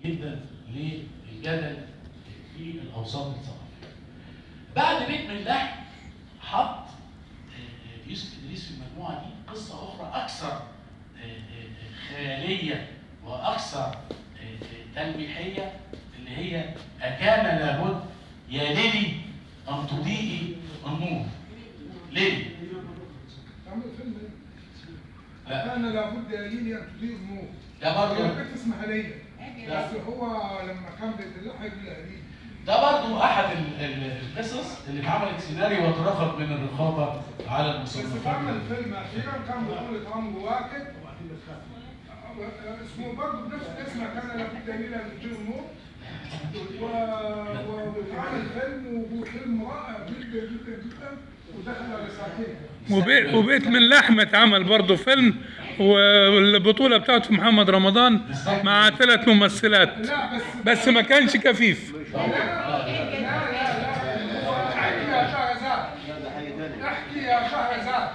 جدا للجدل في الاوساط الثقافية. بعد بيت من لحم حط يوسف ادريس في المجموعة دي قصة اخرى اكثر خيالية واكثر تلميحيه، اللي هي اكان لابد يا ليلي ان تضيئي النور. ليلي لا كان لابد يا ليلي ان تضيء النور. ده برضه هي بنت اسمها ليلى، بس هو لما كان بيدلعها يقول لها ليلي. ده برضه احد القصص اللي اتعملت سيناريو واترفض من الرقابة على بس المصنفات. اتعمل فيلم اخيرا كان بطولة عمرو واكد، اسمه برضه بنفس الاسم، كان لابد يا ليلى ان تضيء النور. واتعمل فيلم، وفيلم رائع جدا جدا جدا، ودخل على ساعتين. وبيت من لحمة اتعمل برضه فيلم، والبطولة بتاعته محمد رمضان مع 3 ممثلات. لا بس ما كانش كفيف. لا لا لا، هو احكي يا شهرزاد، احكي يا شهرزاد،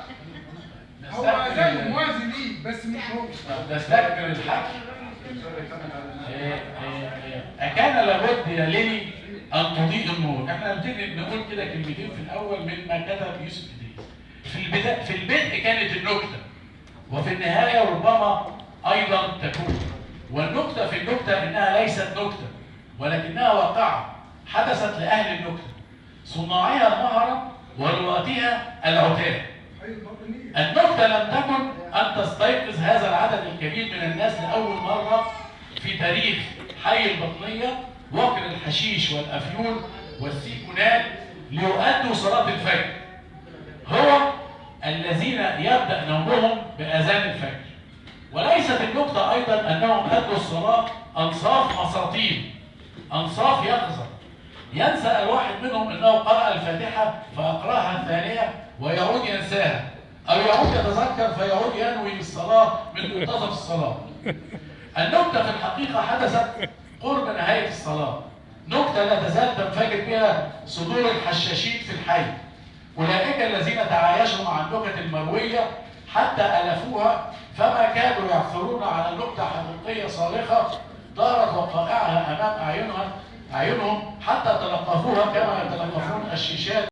هو زي موازي ليه بس مش هو. نستكمل الحكي. أكان لابد يا ليلي أن تضيء النور. احنا نبتدي نقول كده كلمتين في الأول مما كتب يوسف إدريس. في البدء كانت النكتة، وفي النهاية ربما أيضا تكون. والنكتة في النكتة إنها ليست نكتة، ولكنها واقعة حدثت لأهل النكتة، صناعها المهرة ورواتها العتاة. النكتة لم تكن أن تستيقظ هذا العدد الكبير من الناس لأول مرة في تاريخ حي البطنية وكر الحشيش والأفيون والسيكونات ليؤدوا صلاة الفجر. هو الذين يبدأ نومهم بأذان الفجر. وليست النكتة أيضا أنهم أدوا الصلاة أنصاف مساطيل، أنصاف يقظة. ينسى الواحد منهم أنه قرأ الفاتحة فأقرأها الثانية ويعود ينساها، أو يعود يتذكر فيعود ينوي الصلاة من منتصف الصلاة. النكتة في الحقيقة حدثت قرب نهاية الصلاة، نكتة لا تزال تنفجر بها صدور الحشاشين في الحي، أولئك الذين تعايشوا مع النكت المروية حتى ألفوها، فما كادوا يعثرون على نكتة حقيقية صارخة دارت وقائعها أمام أعينهم حتى تلقفوها كما يتلقفون الشيشات.